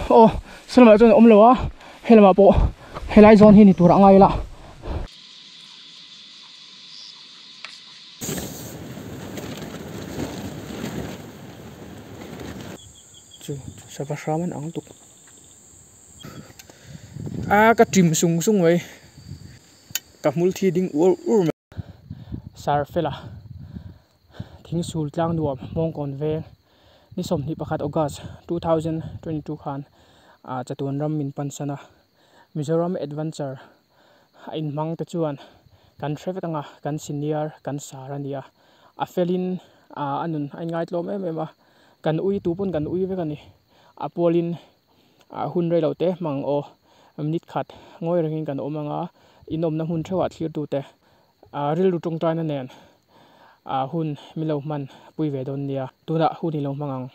Aw saw lamah chuan a awm lo a he lamah pawh helai zawn hi ni tur a ngai la. Chu sava hram an ang tuk a ka ṭim sung sung mai ka hmul thi ding uar ur mai. Sarfela thing sul tlang nuam Hmawngkawn veng ni 21 August 2022 khan ah chatuan ram min pan san a Mizoram Adventure a inhmang te chuan kan hre vek ang a kan senior kan sar a ni a a felin ah a nun a inngai tlawm em em a kan ui tu pawn kan ui vek a ni a pawlin ah hun rei lo te hmang aw minute khat ngawi rengin kan awm ang a inawmna hmun theuhah thlir tute ah rilru tawngtaina nen ah hun min lo hman pui ve dawn nia tunah hun i lo hmang ang.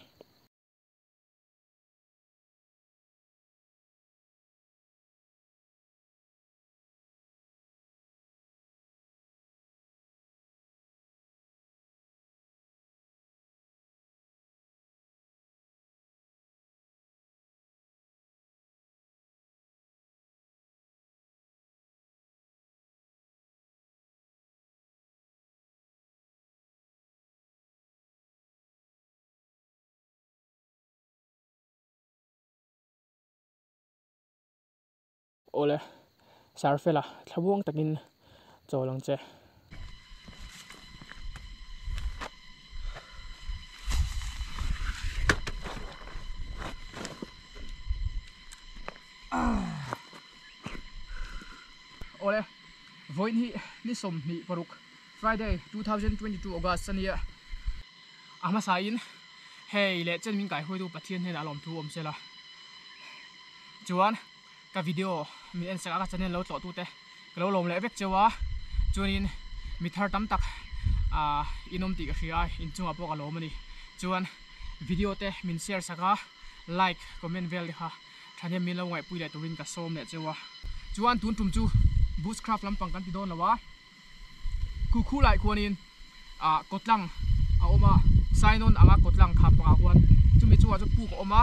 Awle Sarfela thlamuang takin chawl ang che. Awle vawiin hi ni 26 Friday 2022 August ania a hmasain hei leh chen min kaihruaitu Pathian hnenah lawmthu awm sela chuan ka video min en sak a ka channel lo tlawh tute ka lo lawm leh vek cheu a chuanin mi thar tam tak ah in awm tih ka hria a inchungah pawh ka lawm a ni chuan video te min share sak a like comment vel te kha thahnem min lo ngaihpui leh turin ka sawm leh cheu a chuan tun tum chu bushcraft lampang kan ti dawn lo a khu khu lai khuanin ah kawtlang a awm a sign on anga kawtlang kham pangah khuan chumi chungah chuan puk a awm a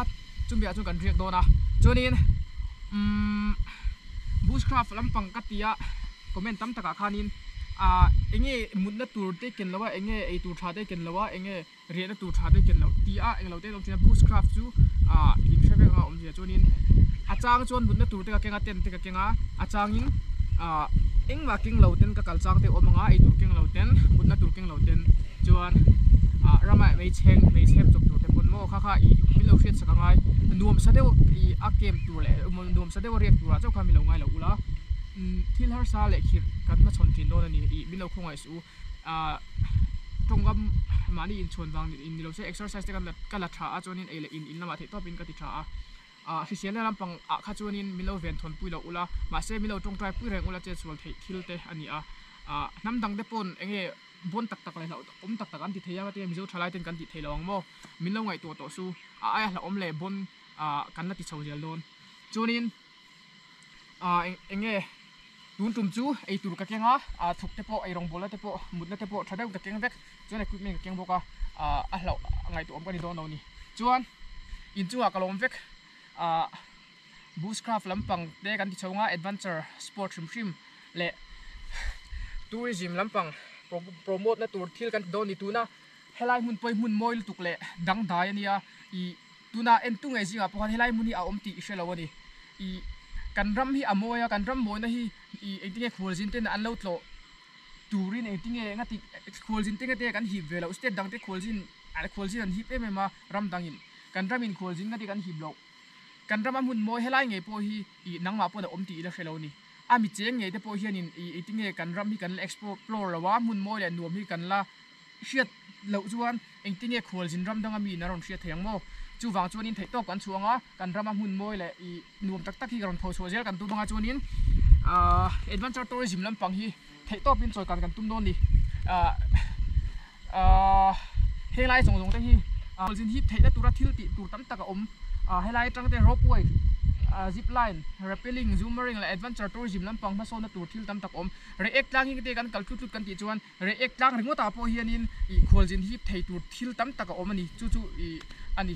chumi ah chuan kan riak dawn a chuanin umm bushcraft lampang ka ti a comment tam takah khanin ah enge mutna tur te ken lo a enge eitur tha te ken lo a enge riahna tur tha te ken loh ti a englo te an awm thin a bushcraft chu ah inhre vek anga awm zia chuanin a chang chuan mutna tur te ka keng a tent te ka keng a a changin ah engmah keng lo ten ka kal chang te a awm anga eitur keng lo ten mutna tur keng lo ten chuan ah rama mei chheng mei chhem chawp tur te pawn maw kha kha ih min lo hriat sak angai nuam sa deuh ih a camp tur leh nuam sa deuh a riak turah chauh khan min lo ngai lo ula thil harsa leh khirh kan hmachhawn thin dawn a ni ih min lo khawngaih suh u. ah tawngkam mahni inchhuan vang in ni lo se exercise te kan la ka la tha a chuanin ei leh in in lamah theih tawpin ka ti tha a ah hriselna lampang ah kha chuanin min lo ven thawn pui loh ula mahse min lo tawngtai pui reng ula chetsual theih thil te a ni a ah hnam dang te pawn eng nge bawn tak tak leh hlauh awm tak tak an ti thei a heti mizo thalai ten kan tih theih lo ang maw min lo ngaihtuah tawh su a aia hlauhawm leh bawn ah kan la ti chho zel dawn chuanin. ah eng nge tun tum chu eitur ka keng a ah thuk te pawh eirawng bawlna te pawh mutna te pawh tha deuh ka keng vek chuan equipment ka keng bawk a ah a hlauh ngaihtuah awm ka ni dawn lo a ni chuan inchungah ka lawm vek ah bushcraft lampang te kan ti chho ang a adventure sport hrim hrim leh tourism lampang promote na tur thil kan ti dawn a ni tuna helai hmun pawh hi hmun mawi lutuk leh dangdai a nia ih. Tuna entu ngei zingah pawh khan helai hmun hi a awm tih i hre lo a ni. Ih, kan ram hi a mawi a, kan ram mawina hi ih engtinge khualzin ten an lo tlawh turin engtinge nga ti khualzin te nga te kan hip ve loh state dang te khualzin khualzin an hip em em a ram dangin kan ramin khualzin nga te kan hip loh. Kan rama hmun mawi helai ngei pawh hi ih nangmah pawn a awm tih i la hre lo a ni. A mi cheng ngei te pawh hianin ih engtinge kan ram hi kan la explore lo a, hmun mawi leh nuam hi kan la hriat loh chuan engtinge khualzin ram danga mi in a rawn hriat thei ang maw? Chuvang chuanin theihtawp kan chhuang a, kan rama hmun mawi leh ih nuam tak tak hi ka rawn tho chhuah zel kan tum anga chuanin ahh adventure tourism lampang hi theihtawpin chawi kan kan tum dawn a ni. Ahh ahh helai zawng zawng te hi khualzin hip theihna tura thil tih tur tam tak a awm, ah helai atang te ropeway Zip line, rappelling, zoomering leh adventure tourism lampang hmasawnna tur thil tam tak awm. Reiek tlang hi te kan kal tlut tlut kan tih chuan Reiek tlang ringawtah pawh hianin ih khualzin hip thei tur thil tam tak a awm a ni. Chu chu ih a ni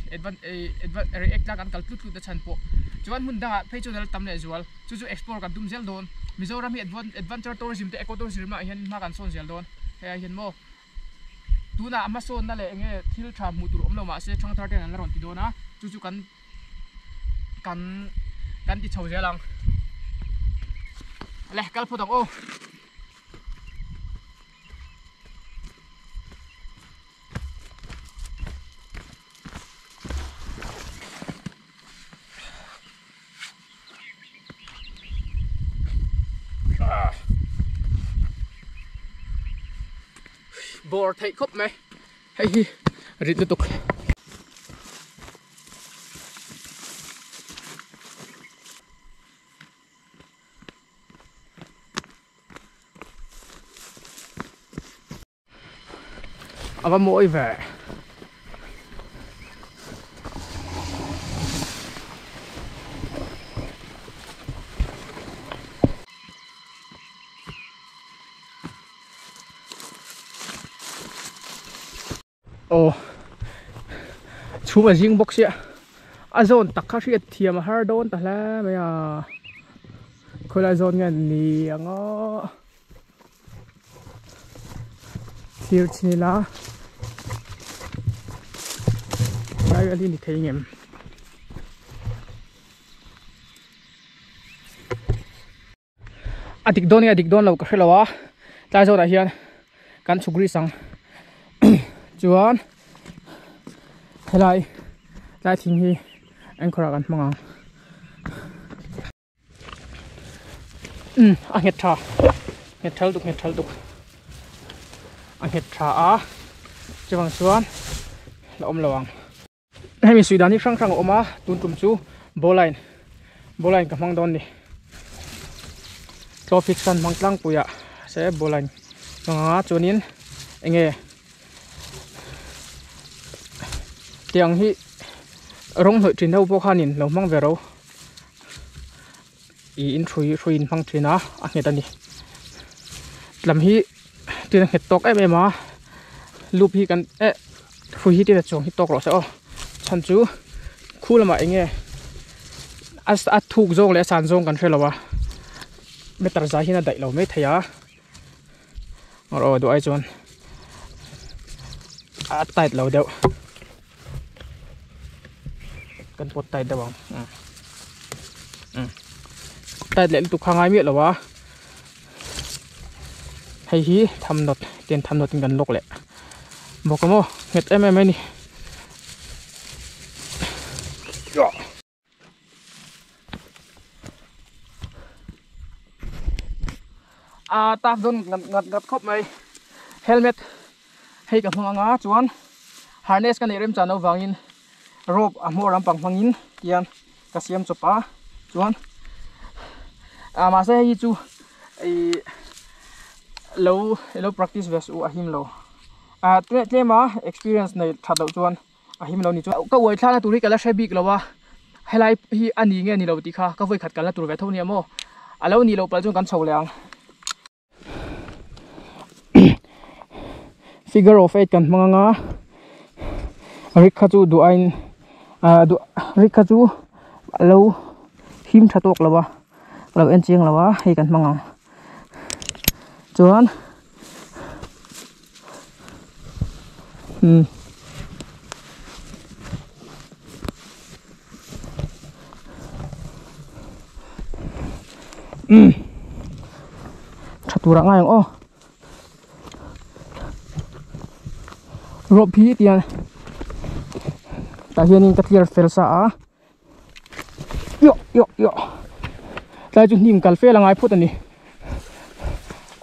Reiek tlang kan kal tlut tlut na chhan pawh chuan hmun dangah phei chuan a la tam leh zual. Chu chu explore kan tum zel dawn. Mizoram hi adventure tourism te eco tourism ah hian hma kan sawn zel dawn. Hei ah hian maw tunah hmasawnna leh enge thil tha hmuh tur awm lo mahse thangthar ten an la rawn ti dawn a chu chu kan kan kan ti chho zel ang le kal phawt ang aw. Bawr theih khawp mai hei hi rit lutuk. A va mawi ve. Aw chhum a zing bawk sia a zawn tak kha hriat thiam a har dawn ta hle mai a khawilai zawn nge ni ang aw thlir chhin ila lai vel hi ni thei ngem. A dik dawn nge a dik dawn lo ka hrelo a tlai zawtah hian kan chhuk ri sang chuan helai tlai thing hi anchor ah kan hmang ang umm a nghet tha nghet thal tuk nghet thal tuk a nghet tha a chuvang chuan la awm lo ang. Hemi suih dan hi hrang hrang a awm a tun tum chu bowline bowline ka hmang dawn ni tlaw fix an hmang tlangpui ah se bowline ka hmang anga chuanin enge tiang hi rawng hnawih thin ho pawh khanin lo hmang ve ro ih in hrui hrui in hmang thin a a nghet a ni lam hi tin a nghet tawk em em a loop hi kan eh hrui hi tin a chuang hi tawk rawh se aw chhan chu khu lamah eng nge a a thuk zawng leh a san zawng kan hre lo a meter zai hian a daih lo mai thei a aw duh ai chuan a tight lo deuh. Kan pawt tight deuh ang umm tight leh lutuk kha ngai miah lo a hei hi tham nawt ten tham nawt in kan lawk leh bawk a maw nghet em em mai a ni. A taf dawn ngat ngat ngat khawp mai helmet hei ka hmang anga chuan harness ka neih rem chan avangin rope a hmawr lampang hmangin tian ka siam chawp a chuan ah mahse hei hi chu ih lo lo practice ve suh a him lo ah tlem a experience nei that loh chuan. A him lo ni chuan ka uai thlakna tur hi ka la hre bik lo a, helai hi a ni nge ni lo tih kha ka vawi khat kalna tur ve tho nia maw, a lo nih loh palh chuan kan chho leh ang. Figure of eight kan hmang anga rik kha chu duh aiin ah duh rik kha chu a lo him tha tawk lo a, a lo en chiang lo a hei kan hmang ang chuan. Um um tha tur ah ngai ang aw rope hi tiang tah hianin ka clear fel sa a Ioh ioh ioh tlai chu hnim kal fel a ngai phut a ni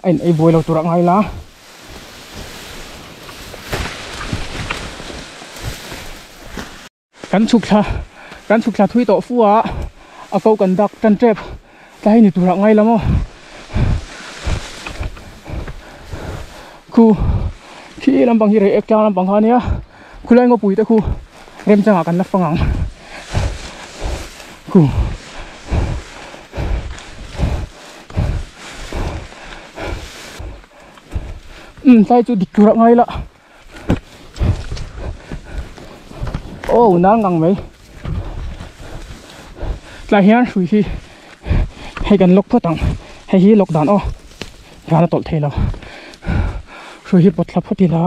a in ei buai lo tur a ngai la kan chhuk thla kan chhuk thla thui tawh fu a a ko kan dak tan tep tlai ni tur a ngai la maw khu khi lampang hi rei ek tlang lampang kha ania khulai ngawpui te khu. Remchangah kan la fang ang. Khu. Tlai chu dik turah ngai la. Oh nal ngang mai. Tlai hian hrui hi hei kan lock phawt ang. Hei hi lock dan aw. Van a tawlh thei lo. Hrui hi pawt thla phawt ila.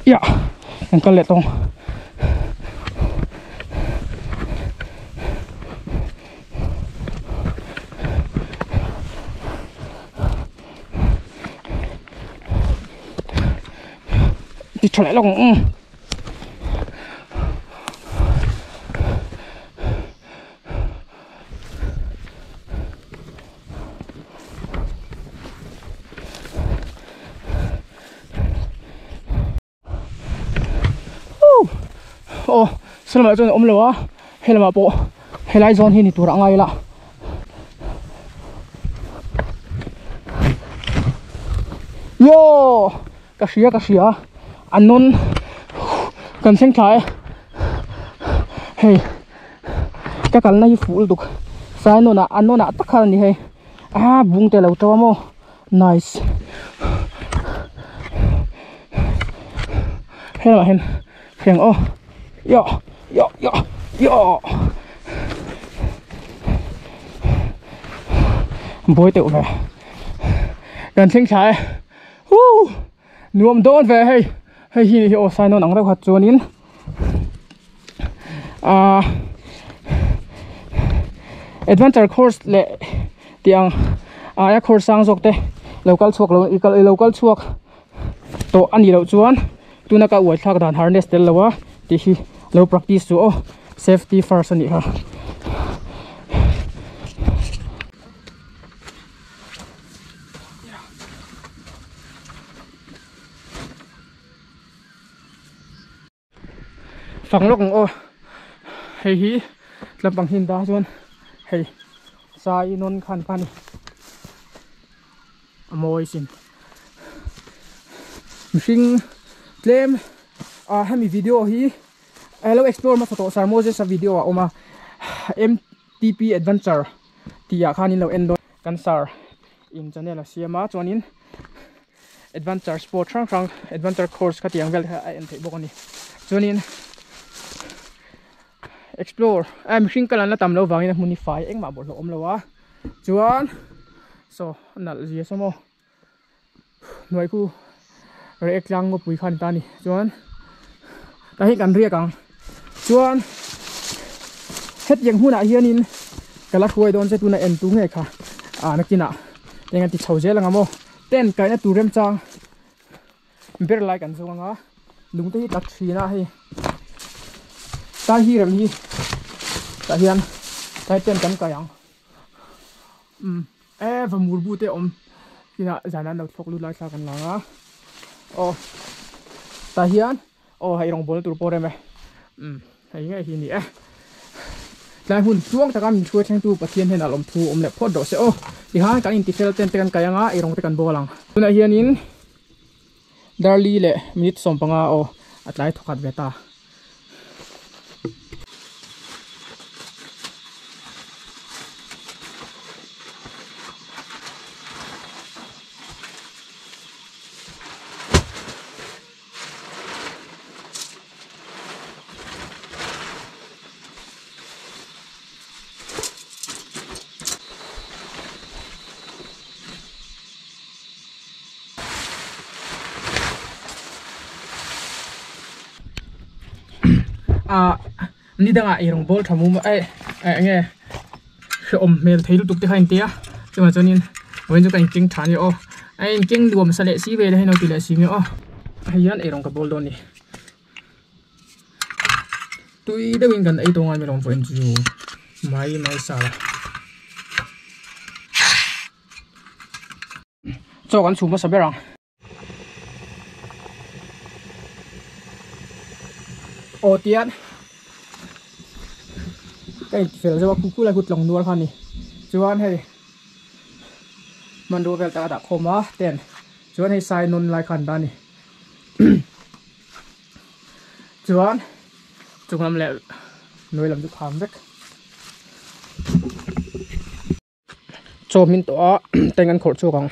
Ia kan kal leh tawng. Ti tha leh lawk ang. Aw salamah chuan a awm lo a helamah pawh helai zawn hi ni tur a ngai la yaw ka hria ka hria an nawn kan thleng thla e hei ka kalna hi fuh lutuk sai nawnah an nawnah tak khan a ni hei a bung te lo to a maw. Nice. Helamah hian heng aw. Yo yo yo yo. Buai teuh ve. Kan thleng thla e. Woo! Nuam dawn ve hei. Hei hi hi aw sai nawn ang reuh khat chuanin ah adventure course leh tih ang aia course sang zawk te lo kal chhuak lo i kal i lo kal chhuak tawh a nih loh chuan tuna ka uai thlak dan harness tel lo a tih hi lo practice chu aw safety first a nih kha. Fang lawk ang aw hei hi tlampang hin ta chuan hei sai nawn khan kha a ni a mawi sin mihring tlem ah hemi video hi alo explore hmasa tawh sir Moses a video ah a awm a M_T_P adventure tih ah khan in lo en dawn kan sir in channel a siam a chuanin. Adventure sport hrang hrang adventure course kha tiang vel te kha a en theih bawk a ni chuanin explore a mihring kal an la tam loh vangin a hmun hi fai engmah bawlhhlawh awm lo a chuan saw a nalh zia saw maw hnuai khu reh tlang ngawpui kha a ni ta a ni chuan tah hi kan riak ang chuan hetiang hunah hianin ka la hruai dawn che tuna en tu nge kha ah nakinah eng an ti chho zel ang a maw. Tent kaihna tur remchang ber lai kan zawng anga lung te hi tla thin a hei tlai hi rem hi tah hian tlai tent kan kai ang umm e vamur bu te awm inah zan an lo thlawk lut lai thla kan lang a aw tah hian Aw hei rawngbawlna tur pawh rem e. Umm hei ngei hi a ni e. Tlai hun tluang taka min hruai thlengtu Pathian hian a lawm thu awm leh phawt rawh se aw. Tihan kan intifel ten te kan kai anga ei rawng te kan bawl ang. Tunah hianin Darli leh minute 15 aw a tlai thawkhat ve ta. Ah ni dangah eirawng bawl tha mum eh eng nge hrehawm hmel thei lutuk te kha a intia chuvang chuanin vawiin chu ka inkeng tha a ni aw a inkeng nuam sa leh si vel a hei lo ti leh si nge aw hei hian eirawng ka bawl dawn a ni tui deuhin kan ei tawh ngai mai lo vawiin chu mai mai sa la. Chaw kan chhum hmasa ber ang. Aw tian ka intifel zeuh a khu khu lai khu tlawng nual kha a ni chuan hei hmanrua vel tak a dah khawm a ten chuan hei sai nawn lai kha an dah a ni chuan chung lam leh hnuai lam chu kham vek. Chaw hmin tawh a tank an khawrh chhuak ang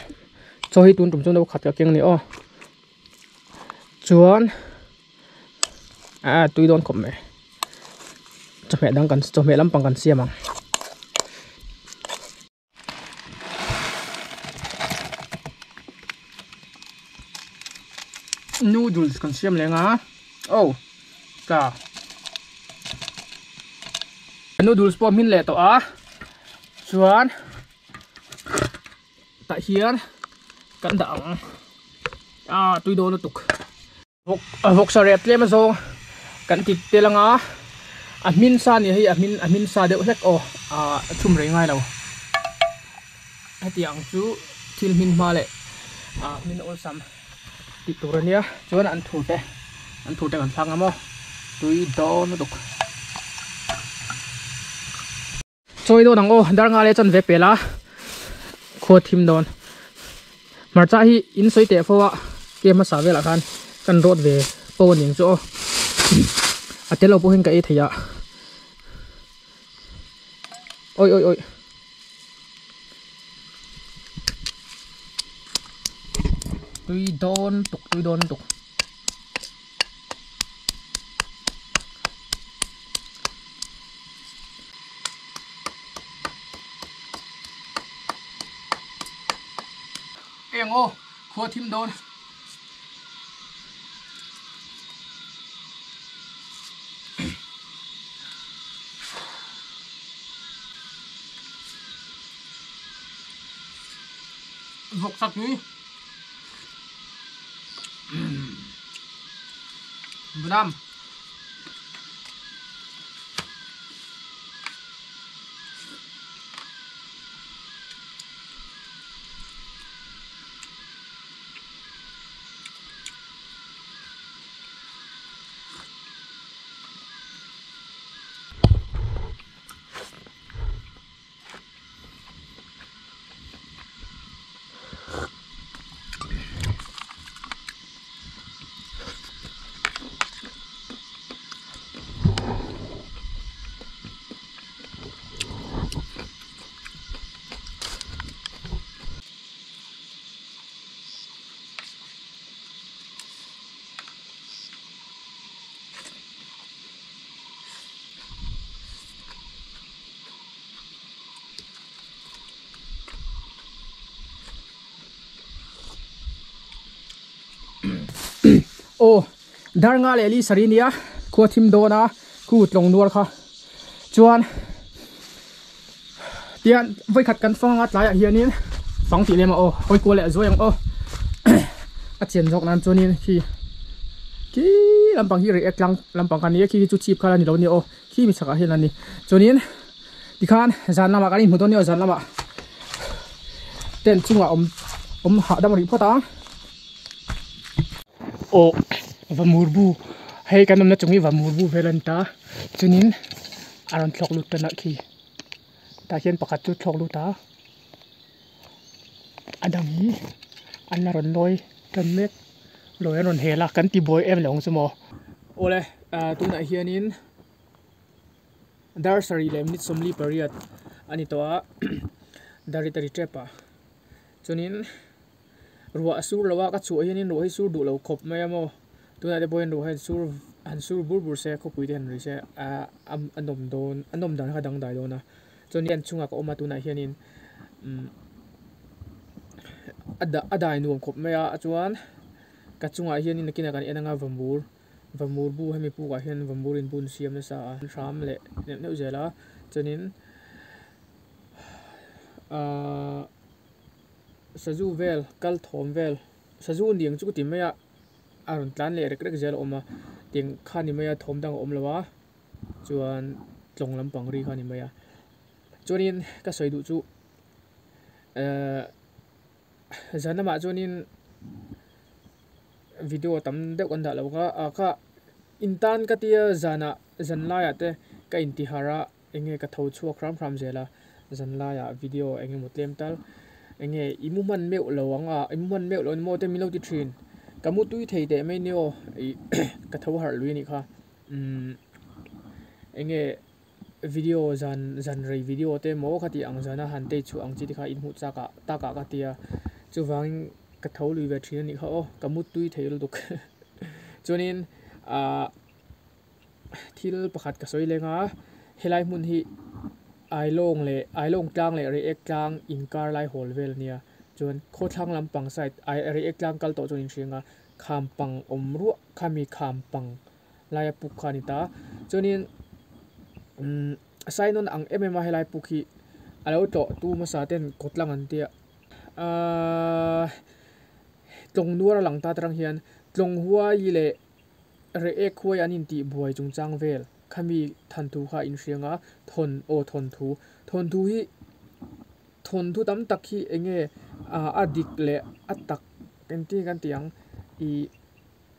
chaw hi tun tum chuan no khat ka keng a ni aw chuan ah tui dawn khawp mai chawhmeh dang kan chawhmeh lampang kan siam ang. Noodles kan siam leng a oh ka noodles pawh hmin leh tawh a chuan tah hian kan dah ang ah tui dawn lutuk. Vawksa rep tlem a zawng kan ti tel anga a hmin sa nih hi a hmin a hmin sa deuh hlek aw ah a chhum rei ngai lo hetiang chu thil hmin hma leh ah hmin awlsam tih tur a nia chuan an thur te an thur te kan thlak ang maw tui dawn lutuk. Chawi dawn ang aw dar nga leh chuan ve pel a khua thim dawn hmarcha hi in sawi teh fo a ke hmasa velah khan kan rawt ve fo a ning chu aw a tel lo pawh hian ka ei thei a oi oi oi tui dawn tuk tui dawn tuk. Eng aw khua thim dawn. Vawk sak tui. Badam. Aw dar nga leh li sarih nia khua thim dawn a khu tlawng nuar kha chuan tian vawikhat kan fang anga tlaiah hianin fang tih lem a aw hawi kual leh a zuai ang aw a chian zawk nan chuanin khi khi lampang hi reh tlang lampang kha nia khi chu chhip kha la ni lo nia aw. Khi mi chhakah hian a ni. Chuanin tikhan zan lamah kan inhmu dawn nia zan lamah tent chungah awm awm hahdam rih phawt ang. Aw vamur bu hei kan awmna chung hi vamur bu vel a ni ta chuanin a rawn thlawk lut tan a khi tah hian pakhat chu thlawk lut a a dang hi an la rawn lawi tan mek lawi an rawn hel a kan ti buai em lo ang chu maw. Awle tunah hianin dar sarih leh minute 48 a ni tawh a dar hi ta ri tep a chuanin ruah a sur lo a ka chhuah hianin ruah hi sur duh lo khawp mai a maw tunah te pawh hian ruah hian sur han sur bur bur se khawpui te han ri se a nawm dawn a nawm dan kha a dangdai dawn a chuanin an chungah ka awm a tunah hianin umm a dai nuam khawp mai a chuan ka chungah hianin nakinah kan en anga vamur. Vamur bu hemi pukah hian vamur in bun siam nasa a hram leh neuh neuh zel a chuanin ahh sazu vel kal thawm vel sazu niang chu ka ti mai a a rawn tlan leh rek rek zel a awm a tiang kha ni mai a thawm dang a awm lo a chuan tlawng lampang ri kha a ni mai a chuanin ka sawi duh chu ehh zan lamah chuanin. Video tam deuh kan dah lo kha ah kha intan ka tia zanah zan laiah te ka intihar a enge ka tho chhuak hram hram zel a zan laiah video eng emaw tlem tal enge i mu hman meuh lo ang a i mu hman meuh lo ni maw te min lo ti thin ka mu tui thei teh mai ni aw ih ka tho harh lui a nih kha umm enge. video zan zan rei video te emaw khati ang zana han tei chhuah ang chi te kha inhmuh chak ah tak ah ka tia chuvangin ka tho lui ve thin a nih kha aw ka mutui thei lutuk chuanin ahh thil pakhat ka sawi leng a helai hmun hi Ailawng leh Ailawng tlang leh Reiek tlang inkar lai hawl vel a nia chuan khawthlang lampang side ai Reiek tlang kal tawh chuan inhriang a kham pang awm ruah khami kham pang laia puk kha a ni ta chuanin umm sign on ang em em a helai puk hi a lo tlawh tu hmasa ten kawt lang an tia ahh tlawng nuar a lang ta te rang hian tlawng huai leh Reiek huai an intih buai chungchang vel khami thanthu kha a inhriang a thawn aw thawnthu thawnthu hi thawnthu tam tak hi eng nge ah a dik leh a tak engtin kan tih ang ih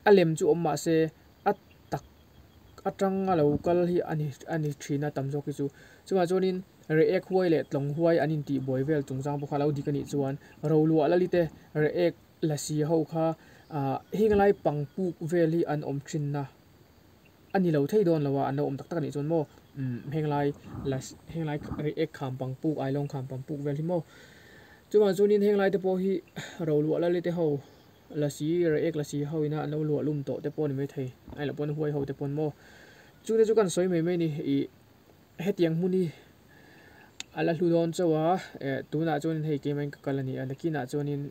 a lem chu awm mahse a tak atanga lo kal hi a ni a ni thin a tam zawk hi chu chuvang chuanin Reiek huai leh tlawng huai an intih buai vel chungchang pawh kha a lo dik a nih chuan roluah lali te Reiek Lasi ho kha ah heng lai pang puk vel hi an awm thin na a ni lo thei dawn lo a an lo awm tak tak a nih chuan maw umm heng lai las heng lai reiek kham pang puk ailawng kham pang puk vel hi maw chuvang chuanin heng lai te pawh hi ro luah la lite ho lasi reiek lasi ho ina an lo luah lum tawh te pawh a ni maithei a nih loh pawn huai ho te pawn maw chute chu kan sawi mai mai a ni ih hetiang hmun hi a la hlu dawn chauh a eh tunah chuanin hei keimah in ka kal a ni a nakinah chuanin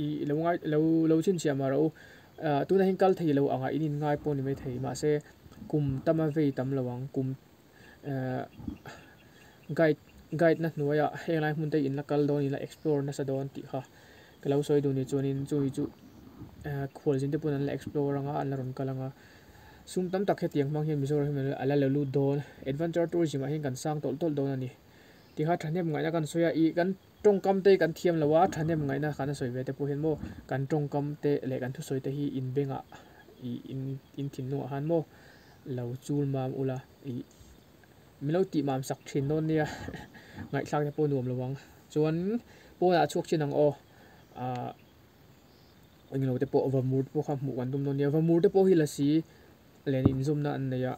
ih lo ngai lo lo chhinchhiah mah rawh u ah tunah hian kal thei lo angah in inngai pawh a ni maithei mahse kum tama vei tam lo ang kum eh guide guide na hnuaiah heng lai hmun te in la kal dawn in la explore nasa dawn tih kha ka lo sawi duh ni chuanin chumi chu eh khualzin te pawn an la explore anga an la rawn kal anga sum tam tak hetiang hmang hian Mizoram hi a la lo lut dawn adventure tourism ah hian kan sang tawlh tawlh dawn a ni tikha thahnem ngaihna kan sawi a ih kan. Tawngkam te kan thiam lo a, thahnem ngaihna kan sawi ve te pawh hian maw kan tawngkam te leh kan thusawi te hi inbengah ih in in thinlungah khan maw lo chul mam ula ih min lo tih mam sak thin dawn nia ngaihthlak te pawh nuam lo ang chuan pawnah chhuak chin ang aw ah englo te pawh vamur te pawh kha hmuh kan tum dawn nia vamur te pawh hi lasi len inzawmna an nei a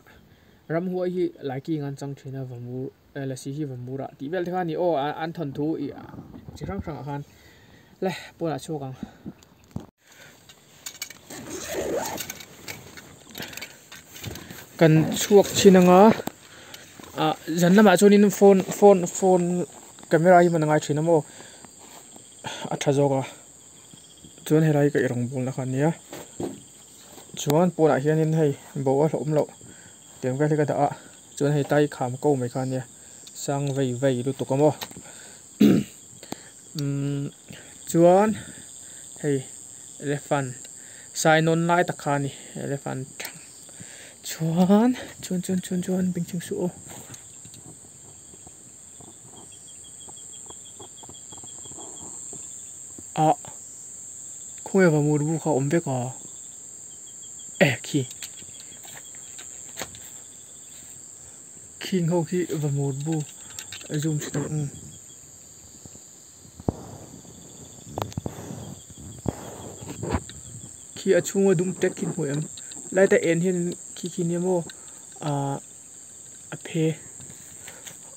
ramhuai hi laiking an chang thin a vamur. Lasi hi vamur ah tih vel te kha a ni aw an thawnthu ih chi hrang hrang ah khan le pawnah chhuak ang. Kan chhuak chhin anga ah zan lamah chuanin phone phone phone camera hi hman a ngai thin a maw a tha zawk a chuan helai hi ka ei rawngbawlna kha a nia chuan pawnah hianin hei bo a hlauhawm loh. Tiang vel hi ka dah a chuan hei tai kham ko mai kha ania sang vei vei lutuk a maw umm chuan hei elephant sai nawn lai tak kha a ni elephant chuan chuan chuan chuan chuan bengchheng suh aw. Ah khawnge va mur bu kha a awm vek a eh khi khing ho khi va mur bu a zoom chhe tawh ang khi a chhunga dum tek khi hmu em light a en hian khi khi nia maw ah a phe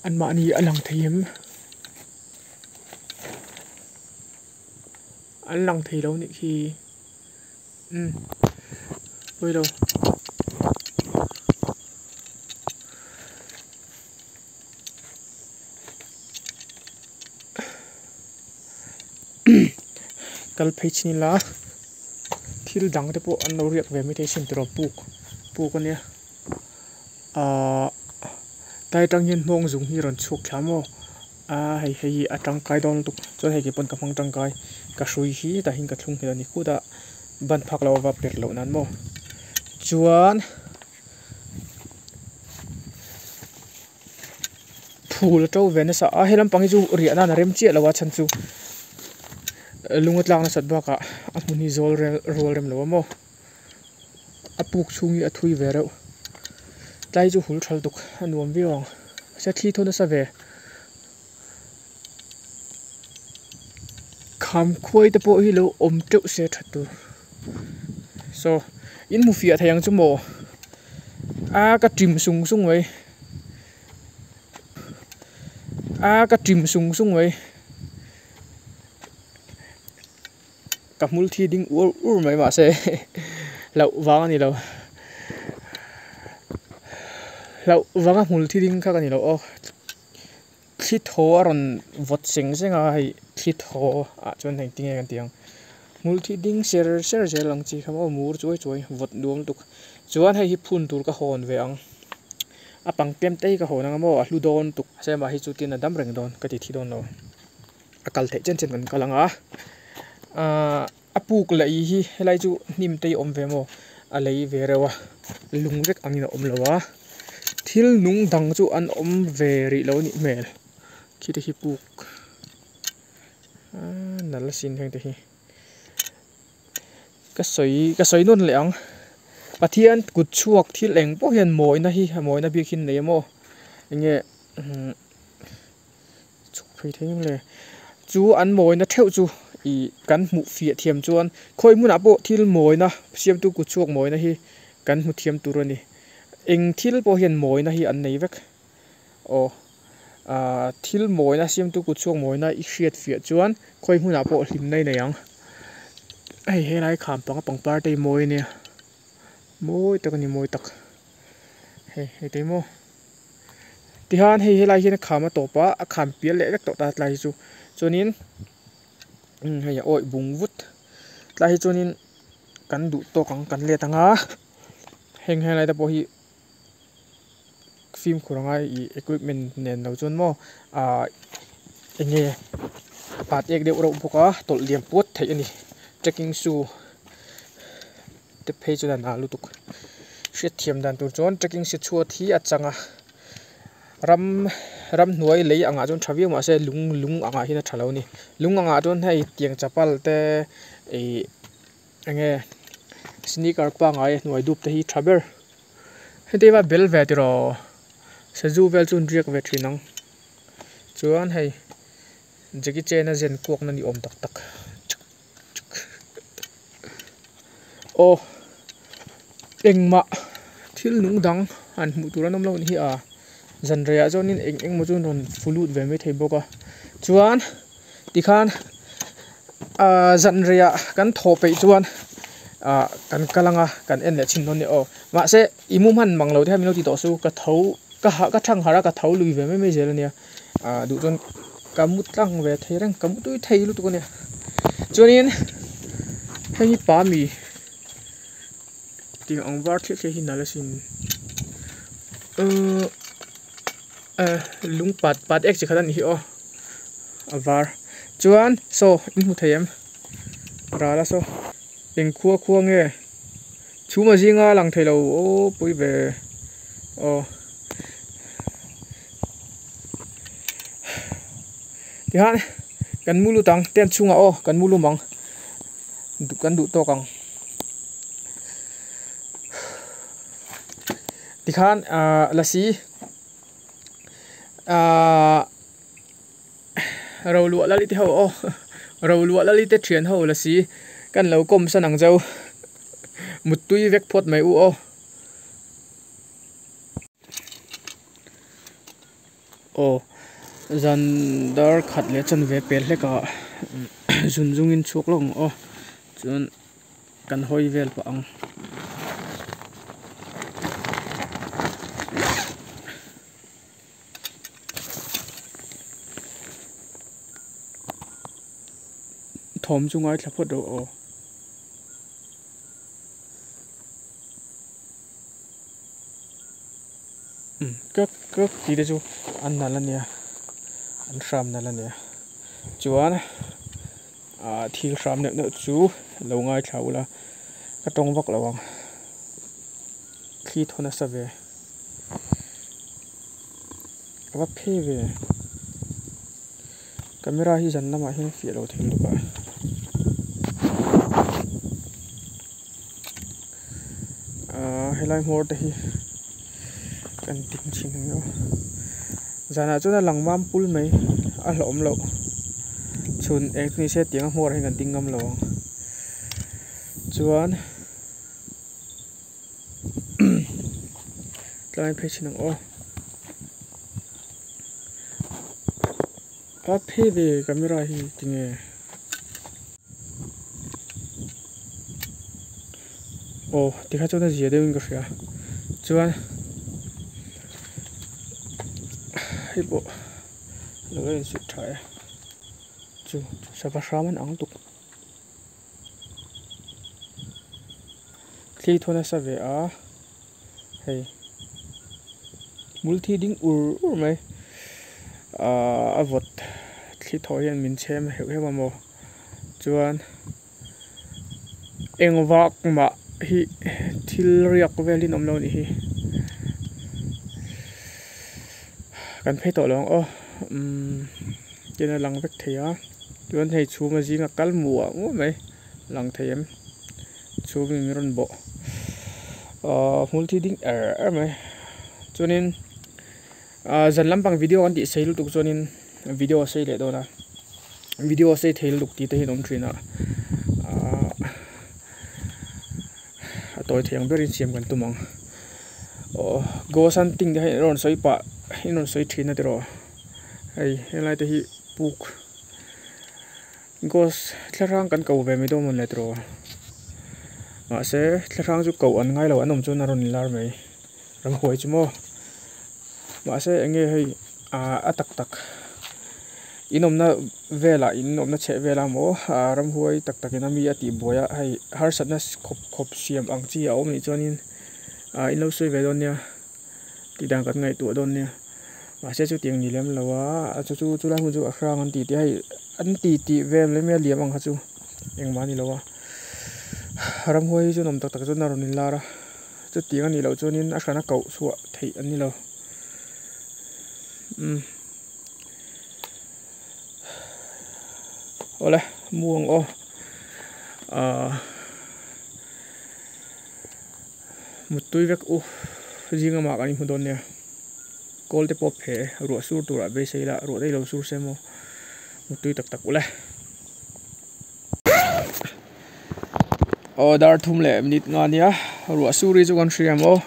anmahni a lang thei em an lang thei lo nih khi umm pawi lo kal phei chin ila thil dang te pawh an lo riak ve maithei sin tiraw puk puk ania. Ahh tlai atang hian hmawng zung hi a rawn chhuak thla maw a hei hei hi a tangkai dawn lutuk chuan hei keipawh ka hmang tangkai ka hrui hi tah hian ka thlung nghet a ni kut a ban phak loh ava per loh nan maw chuan phul a to ve nasa a he lampang hi chu riah nan a rem chiah lo a chhan chu lung a tlak nasat bakah a hmun hi zawl rual rem lo a maw. A puk chhung hi a thui ve reuh tlai chu hul thal tuk a nuam viau ang mahse thli thaw nasa ve kham khuai te pawh hi lo awm teuh se tha tur saw in hmu fiah thei ang chu maw a ka tim sung sung mai. A ka ṭim sung sung mai ka hmul thi ding ur ur mai mahse hlauh vang a ni lo hlauh vanga hmul thi ding kha ka ni lo aw thli thaw a rawn vawt seng seng a hei thli thaw ah chuan heng tinge kan tih ang hmul thi ding ser ser zel ang chi kha maw mur chuai chuai vawt nuam lutuk chuan hei hi phun tur ka hawn ve ang a pang tlem te hi ka hawn ang a maw a hlu dawn lutuk sema hi chu tin a dam reng dawn ka ti thi dawn lo. A kal theih chen chen kan kal ang a ahh a puk lei hi helai chu hnim te hi a awm ve maw a lei ve reuh a lung vek angin a awm lo a thil nung dang chu an awm ve rih lo a nih hmel khi te khi puk ahh nal sin heng te hi ka sawi ka sawi nawn leh ang Pathian kut chhuak thil eng pawh hian mawina hi mawina bik hi an nei a maw eng nge umm. Chhuk phei thei em le? Chu an mawina theuh chu ih kan hmuh fiah thiam chuan khawi hmunah pawh thil mawina siamtu kut chhuak mawina hi kan hmu thiam tur a ni. Eng thil pawh hian mawina hi an nei vek. Aw ah thil mawina siamtu kut chhuak mawina i hriat fiah chuan khawi hmunah pawh hlimna i nei ang. Hei helai kham panga pangpar te hi mawi a nia mawi tak a ni mawi tak hei hei te hi maw. Tihian hei helai hian a kham a tawp a a kham pial leh vek tawh ta tlai hi chu chuanin umm hei a awih bung vut tlai hi chuanin kan duh tawk ang kan let ang a heng helai te pawh hi fimkhur a ngai ih equipment nen lo chuan maw ahh eng nge pat ek deuh reuh bawk a tawlh liam puat theih a ni trekking shoe te phei chuan a nah lutuk hriatthiam dan tur chuan trekking si chhuat hi a chang a ram ramhnuai lei angah chuan tha viau mahse lung lung angah hian a tha lo a ni lung angah chuan hei tiang chapal te ih eng nge sneaker pangngai hnuai dup te hi tha ber heti va bel ve tiraw sazu vel chu an riak ve thin ang chuan hei Jackie Chan a zen kuak na ni awm tak tak. Aw engmah thil nung dang han hmuh tur an awm lo ni hi a zan reiah chuanin eng eng emaw chu an rawn fu lut ve maithei bawk a chuan tikhan ahh zan reiah kan thawh peih chuan ah kan kal ang a kan en leh chhin dawn a ni aw mahse i mu hman mang lo te kha min lo ti tawh su ka tho ka hah ka thang harh a ka tho lui ve mai mai zel a nia. Ah duh chuan ka mu tlang ve thei reng ka mu tui thei lutuk a nia chuanin hei hi pa mi tih ang var thliah thliah hi nalh asin uhh eh lung pat pat ek chi khat a nih hi aw a var chuan saw in hmu thei em ral a saw eng khua khua nge chhum a zinga lang thei lo aw pawi ve aw. Tihian kan mu lut ang tent chhungah aw kan mu lum ang kan duh tawk ang tikhan ahh lasi ahh roluah lali te ho aw roluah lali te thian ho lasi kan lo kawm san ang cheu muttui vek phawt mai u aw. Aw zan dar khat leh chanve pel hlek ah zun zung in chhuak lawk ang aw chuan kan hawi vel pah ang. Thawm chu ngaithla phawt rawh aw. Kak kak tih te chu an nalh a nia an hram nalh a nia chuan ah thil hram neuh neuh chu lo ngaithla ula ka tawng vak lo ang thli thaw nasa ve a va phei ve camera hi zan lamah hian fiah lo thei lutuk a. Ahh helai hmawr te hi kan ding thin ang aw zanah chuan a lang mam pul mai a hlauhawm loh chhun eng chu nise tiang a hmawrah hian kan ding ngam lo ang chuan tlai phei thin ang aw. A phe ve camera hi tinge aw tikha chuan a zia deuhin ka hria chuan hei pawh a lo la insuih tha e chu sava hram an ang tuk. Thli thaw nasa ve a hei hmul thi ding ur ur mai ahh a vawt thli thaw hian min chhem heuh heuh a maw chuan eng vak mah hi thil riak vel in awm lo a nih hi kan phei tawh lo ang aw umm tin a lang vek thei a chuan hei chhum a zinga kal muah muah mai. Lang thei em? Chhungin min rawn bawh ahh hmul thi ding er er mai chuanin ahh zan lampang video an tih sei lutuk chuanin video a sei leh dawn a video a sei thei lutuk tih te hi an awm thin a ahh a tawi thei ang berin siam kan tum ang aw ghost hunting te hi an rawn sawi pah in rawn sawi thin a tiraw hei helai te hi puk. Ghost thla hrang kan ko ve mai dawn mawn le tiraw mahse thla hrang chu koh an ngai lo an awm chuan a rawn inlar mai ramhuai chu maw mahse eng nge hei ah a tak tak in awmna velah in awmna chheh velah maw ah ramhuai tak tak in a mi a tih buai a hei harsatna khawp khawp siam ang chi a awm anih chuanin ah in lo sawi ve dawn nia. Tih dan kan ngaihtuah dawn nia mahse chutiang ni lem lo a chu chu chulai hmun chu a hrang an ti tih a hei an ti tih vel mai mai a liam ang kha chu engmah a ni lo a ramhuai hi chu nawm tak tak chuan a rawn inlar a chutiang a nih loh chuanin a hrana koh chhuah theih an ni lo umm awle mu ang aw ahh. Muttui vek u zing lamah kan inhmu dawn nia kawl te pawh phe ruah sur turah beisei ila ruah daih lo sur se maw muttui tak tak ule aw dar thum leh minute nga nia ruah sur hi chu kan hria maw.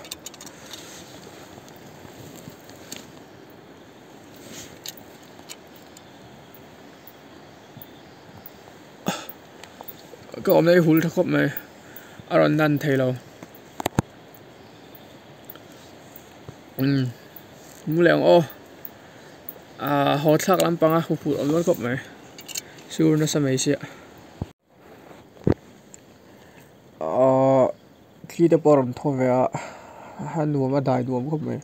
Ka awmna hi hul tha khawp mai a rawn lan thei lo umm mu leh ang aw ah haw thlak lampanga huphurh awm dawn khawp mai sur nasa mai sia ahh thli te pawh a rawn thaw ve a a nuam a dai nuam khawp mai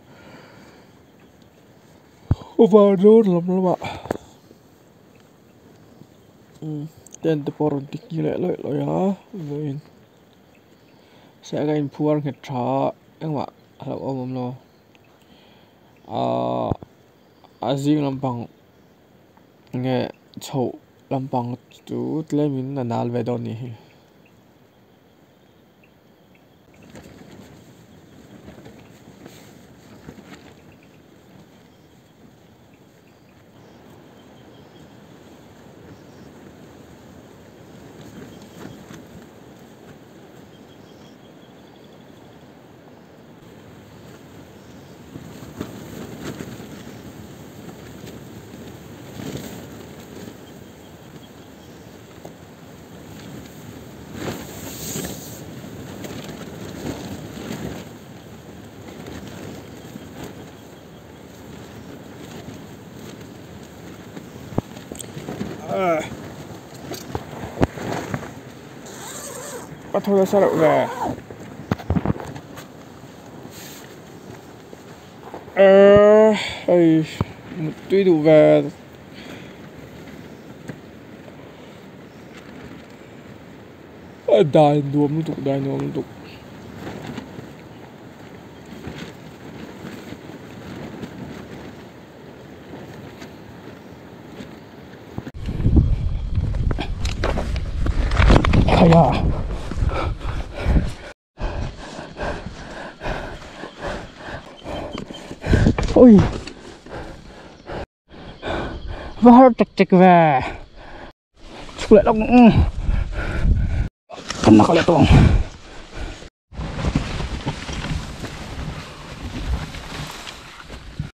van dawn lam lamah. Tent te pawh a rawn ti ki leh lawih lawih a vawiin sek a inphuar nghet tha a engmah a hlauhawm awm lo ahh a zing lampang nge chhoh lampang chu tlemin a nal ve dawn a nih hi. Ka thaw nasa reuh ve ehh hei tui duh ve a dai nuam lutuk dai nuam lutuk. Ui va har tek tek ve chhuk leh lawk ang kan nak leh tawh ang.